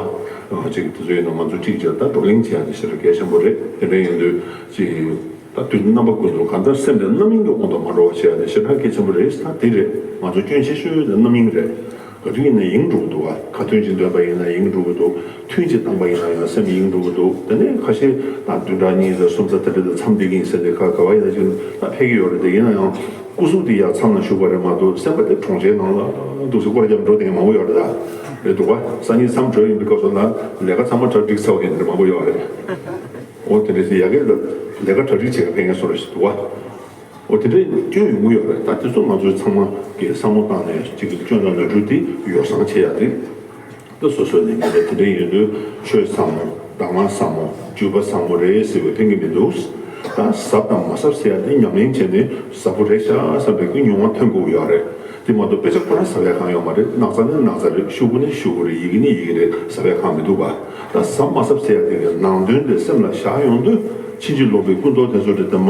བ། ཅིག་དེ་ཚོ་ཡིན་ན་ང་ཚོ་གཅིག་བྱས་ད་བགྲོ་གླེང་བྱེད་ཡ་དེ་ཞེ་དྲག་གལ་ཆེན་པོ་རེད། དེ་འདྲ་ཡིན་དུས་ཅིག་ད་དུས་རྣམ་པ་ཀུན་ཏུ་གང་ལྟར་སེམས་དེ་རྣམ་གཡེང་གི་དབང་དུ་མ་འགྲོ་བ་བྱེད་ཡ་དེ་ཞེ་དྲག་གལ་ཆེན་པོ་རེད། ད་དེ་རེད། ང་ཚོ་སྐྱོན་ཆེ་ཤོས་དེ་རྣམ་གཡེང་རེད། ག་དུས་ཡིན་ན་གཡེང་འགྲོ་གི་འདུག་བ། ཁ་ཏོན་ཅིག་འདོན་པ་ཡིན་ན་གཡེང་འགྲོ་གི་འདུག་ཐུན་གཅིག་བཏང་པ་ཡིན་ན་ཡང་སེམས་གཡེང་འགྲོ་གི་འདུག་དེ་ནས་ཁ་ཤས་ད་བདུན་ཕྲག་གཉིས་དང་གསུམ་ཙམ་དེ་འདྲ་དང་མཚམས་འདི་གིན་ཟེར་ཏེ་ཁ་ག་བ་ཡིན་ན་ཅིག་ད་ཕེབས་ཀྱི་ཡོད་རེད། དེ་ཡིན་ན་ཡང་སྐུ་གཟུགས་དེ་ཡར་མཚམས་ལ་བཞུགས་པ་རེད་མ་གཏོགས་སེམས་པ་དེ་གྲོང་ཁྱེར་ནང་ལ་འདུག་སེ་སྐོར་རྒྱབ་འགྲོ་དེ་མང་པོ་ཡོད་རེད། ད་རེད་འདུག་བ། སང་ཉིན་མཚམས་གྲོལ་ཡིན་པའི་སྐབས་སུ་ལ་ལས་ཀ་ཚང་མ་གྲ་སྒྲིག་ཚར་བ་ཡིན་དེ་མང་པོ་ཡོད་རེད། འོ་དེ་འདྲ་ཟེར་ཡ་གི་ལས་ཀ་གྲ་སྒྲིག་བྱེད་ཀ་ཕེབས་མཁན་སོ་ར་ཞིག་འདུག་བ། འོ་དེ་འདྲའི་སྐྱོན་ཡོང་གི་ཡོད་རེད། ད་དེ་ཚོ་ང་ཚོས་ཚང་མ་གིས་བསམ་བློ་བཏང་ནས་གཅིག་གི་སྐྱོན་དང་ནོར་འཁྲུལ་དེ་ཡོ་བསྲང་བྱེད་ཡ་རེད། ད་སོ་སོའི་ལས་འགན་རེད། དེ་འདྲ་ཡིན་དུས་ཆོས་ཟབ་མོ། གདམས་ངག་ཟབ་མོ། བརྒྱུད་པ་ཟབ་མོ་རེད་ཟེར་བས་ཕན་གྱི་མི་འདུག་ད་ཟབ་དང་མ་ཟབ་ཟེར་ཡ་དེ་ཉམས་ལེན་བྱས་ནས་ཟབ་པོ་རེད་ཤག་བསམ་པའི་གི་མྱོང་བ་ཐོན་དགོས་ཀྱི་ཡོད་རེད། དེ་མ་གཏོགས་དཔེ་ཆ་ཁོ་རང་ཟབ་ཡ་གང་ཡོད་མ་རེད། སྣག་ཚ་ནི་སྣག་ཚ་རེད། ཤོག་བུ་ནི་ཤོག་བུ་རེད། ཡི་གེ་ནི་ཡི་གེ་རེད། ཟབ་ཡ་གང་མི་འདུག་བ། ད་ཟབ་མ་ཟབ་ཟེར་ཡ་དེ་གི་ནང་དོན་དེ་སེམས་ལ་བཞག་ཡོང་དུས་ཕྱིན་ཅི་ལོག་པའི་ཀུན་རྟོག་དེ་ཚོ་དེ་དེ་མ་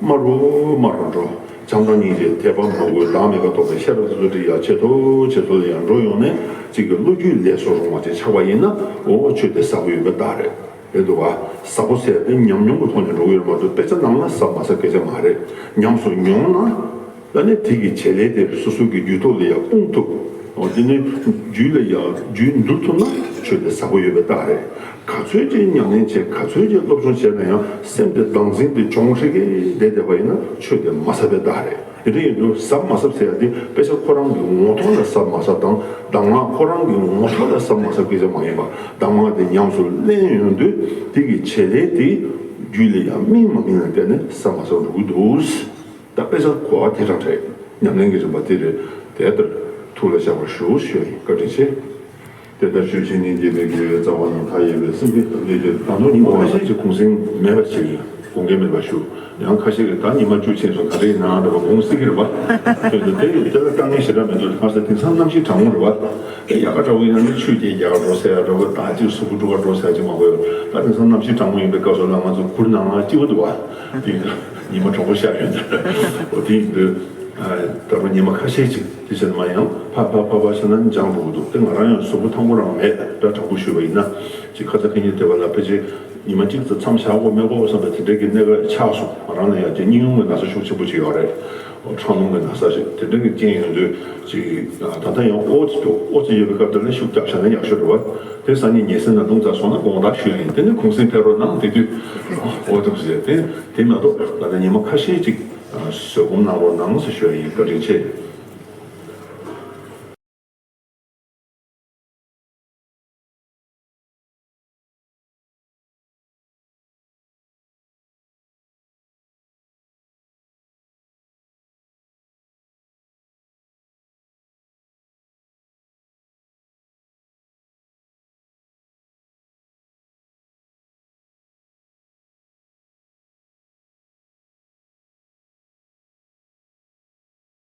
དམའ་རུ་དམའ་རུ་འགྲོ། བྱམས་དང་སྙིང་རྗེ། དད་པ་མོས་གུས། བདག་མེད་པ་རྟོགས་པའི་ཤེས་རབ་དེ་ཚོ་དེ་ཡར་ཇེ་མཐོ་ཇེ་མཐོ་ལ་ཡར་འགྲོ་ཡོང་ནས་གཅིག་གི་བློ་རྒྱུད་ལས་སུ་རུང་བ་ཅིག་ཆགས་པ་ཡིན་ན། འོ་ཆོས་དེ་ཟབ་པོ་ཡོད་པའི་རྟགས་རེད། རེད་འདུག་བ། ཟབ་པོ་ཟེར་དེ་ཉམས་མྱོང་གི་ཐོག་ནས་འགྲོ་གི་ཡོད་མ་གཏོགས་དཔེ་ཆ་ནང་ལ་ཟབ་མ་ཟབ་སྐད་ཆ་མ་རེད། ཉམས་སུ་མྱོང་ན། ད་ནི་དེ་གི་བྱེད་ལས་དེ་སོ་སོ་གི་རྒྱུད་ཐོག་ལ་ཡང་སྤུངས་ཐུབ། འོ་དེ་ནི་རྒྱུད་ལ་ཡང་རྒྱུད་འདུལ་ཐུབ་ན་ཆོས་དེ་ཟབ་པོ་ཡོད་པའི་རྟགས་རེད། ག་ཚོད་ཅིག་ཉམས་ལེན་བྱས་ག་ཚོད་ཅིག་སློབ་སྦྱོང་བྱས་ན་ཡང་སེམས་དེ་བདག་འཛིན་དེ་གྱོང་ཧྲིག་གེ་བསྡད་བསྡད་པ་ཡིན་ན་ཆོས་དེ་མ་ཟབ་པའི་རྟགས་རེད། དེ་འདྲ་ཡིན་དུས་ཟབ་མ་ཟབ་ཟེར་ཡ་དེ་དཔེ་ཆ་ཁོ་རང་གི་ངོ་ཐོག་ལ་ཟབ་མ་ཟབ་དང་གདམས་ངག་ཁོ་རང་གི་ངོ་ཐོག་ལ་ཟབ་མ་ཟབ་སྐད་ཆ་མ་ཡིན་པ། གདམས་ངག་དེ་ཉམས་སུ་ལེན་ཡོང་དུས་དེ་གི་བྱེད་ལས་དེ་རྒྱུད་ལ་ཡང་སྨིན་མ་སྨིན་ལ་བལྟས་ནས་ཟབ་མ་ཟབ་འགྲོ་གི་འདུག། ད་དཔེ་ཆ་གོ་བ་དེ་དྲག་དྲག་ཉམས་ལེན་གྱི་རིམ་པ་དེ་རེད། དེ་ལྟར་ཐུགས་ལ་བཞག་པར་ཞུ་ཞུ་ཡིན། བཀའ་དྲིན་ཆེ། དེ་ལྟར་ཞུས་བྱས་ནས་རྒྱལ་བའི་དགེ་བའི་རྩ་བ་རྣམས་མཐའ་ཡས་པའི་སེམས་ཀྱི་བདག་ཉིད་ཀྱི་ད་དུང་ཉིན་མོ་ཁ་ཤས་ཀྱི་གུང་སེང་མེད་པ་ཞིག་དགོངས་འགལ་མེད་པ་ཞུ། ཡང་ཁ་ཤས་ཀྱིས་ད་ཉི་མ་བཅུ་ཕྱིན་སོང་ག་རེ་ཡིན་ན་འདྲ་བ་དགོངས་སྲིད་ཀྱི་རེད་པ། དེ་ལ་དེ་ལ་དཀའ་ངལ་ཞེ་དྲག་མི་འདུག་ཁ་སང་དེང་སང་གནམ་གཤིས་གྲང་མོ་རེད་པ། ཡག་ག་འདྲ་བོ་ཡིན་ན་ནི་ཆུ་རྐྱལ་རྒྱག་འགྲོ་ཟེར་ཡ་འདྲ་བོ། ད་ཅིག་གཟུགས་པོ་དཀྲུག་ག་འགྲོ་ཟེར་ཡ་ཅིག་མང་པོ་ཡོད། ད་དེང་སང་གནམ་གཤིས་གྲང་མོ་ཡིན་པའི་སྐབས་སུ་ལ་ང་ཚོ་གུར་ནང་ལ་སྐྱིད་པོ་འདུག་བ། དེ་ཉི་མ་གྲོགས་པོ་ཤར་ཡོད་འདུག་འོ་དེ་ཡིན་དུས་ད་རུང་ཉི་མ་ཁ་ཤས་ཅིག་དེ་ཕྱིར་མ་ཡང་ཕར་ཕར་ཕར་ཕར་བྱས་ན་འཇམ་འགྲོ་གི་འདུག་དེ་ང་རང་ཡང་གཟུགས་པོ་ཐང་པོ་རང་མེད་ད་དྲང་པོ་ཞུས་པ་ཡིན་ན། ཅིག་ཁ་ཚ་ཁ་ཉིན་དེ་བ་ལ་ཕལ་ཆེར་ཉི་མ་གཅིག་ཙམ་མཚམས་བཞག་དགོས་མེད་དགོས་བསམ་པའི་དེ་འདྲའི་གི་གནས་སྐབས་ཆགས་སོང་། ང་རང་ལ་ཡང་དེ་སྙིང་རླུང་གི་ན་ཚ་ཤུགས་ཆེན་པོ་ཅིག་ཡོད་རེད། ཁྲག་རླུང་གི་ན་ཚ་ཞིག་དེ་འདྲ་གི་རྐྱེན་ཡོང་དུས་ཅིག་ད་ལྟ་ཡང་ཨོ་ཙི་ཨོ་ཙི་ཡོད་པའི་སྐབས་དེ་ལ་ཤུགས་རྒྱབ་བྱས་ན་ཡག་ཤོས་རེད་བ། དེ་སང་ཉིན་ཉལ་སའི་ནང་རྡུང་རྩ་སོང་ན་དགོང་དག་ཞུ་ཡ་ཡིན། དེ་ནི་གུང་སེང་ཕེབས་རོགས་གནང་། དེ་དུས་ཨོ་ཙི་ཟེར་དེ་དེ་མ་གཏོགས་ད་ལྟ་ཉི་མ་ཁ་ཤས་ཅིག་བཟོད་སྒོམ་གནང་རོགས་གནང་ཟེར་ཞུ་ཡ་ཡིན། བཀའ་དྲིན་ཆེ།